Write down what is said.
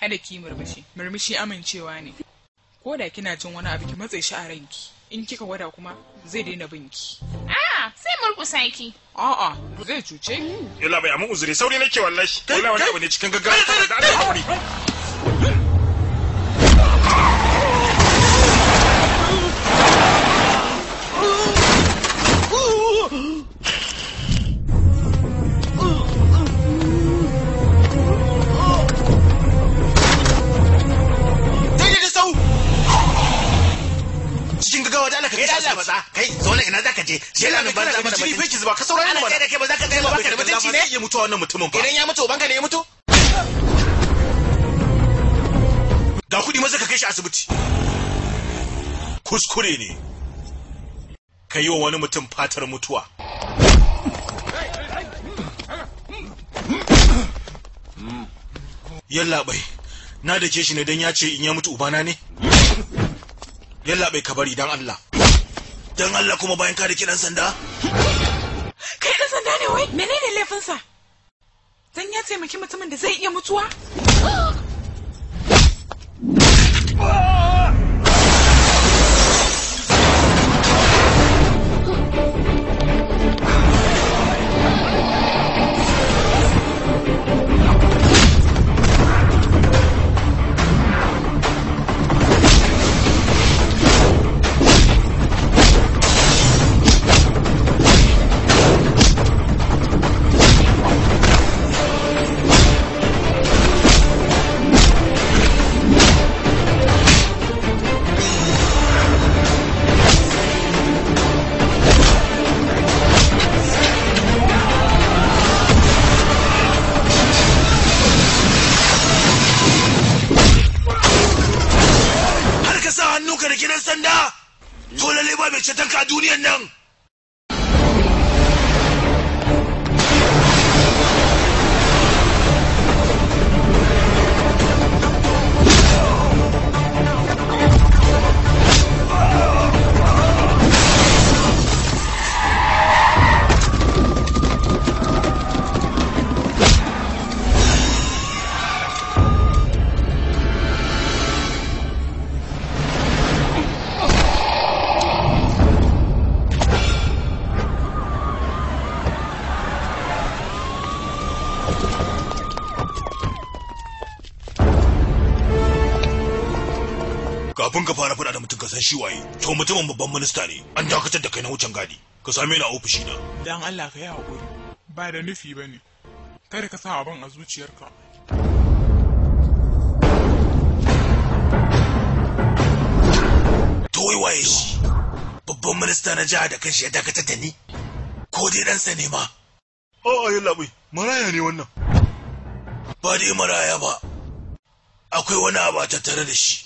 Kada ki murmushi. Murmushi amincewa ne. Ko da kina jin wani abu ki matse shi a ranki. In kika gwada kuma zai daina binki. Ah, sai murkusa ki. A'a, zai cuce ki. Yalla bai amin uzuri sauri nake wallahi. Wallahi wani abu ne cikin gaggawa. Da Allah hakuri. Cikin gaggawa da Allah ka kai Allah maza kai zo nan ina zaka je jela nan banza mana jini feki zuba ka saurare ni mana kai ba zaka kai ba baka da mutunci ne ya mutu wannan mutumin fa idan ya mutu ubanka ne ya mutu ga kudi maza ka kai shi asibiti kuskure ne ka yi wa wani mutum fatar mutuwa yalla bai na dake shi ne dan ya ce in ya mutu ubana ne. Yalla bai ka bari dan Allah. Dan Allah kuma bayan ka da kidan sanda? Kai dan sanda ne wai? Menene laifinsa? Dan ya taimaki mutumin da zai iya mutuwa? Duniyan nan kafin ka fara faɗa da mutum ka san shi waye. To mutumin babban minista ne, an dakatar da kai na wucin gadi. Ka same ni a ofishi na. Dan Allah ka yi hakuri, ba da nufi bane. Kada ka sa abin a zuciyarka. To wai waye shi? Babban minista na jiha da kanshi ya dakatar da ni? Ko dai ɗansa ne ma? A'a yalla bai, maraya ne wannan. Ba dai maraya ba. Akwai wani abu a tattare da shi.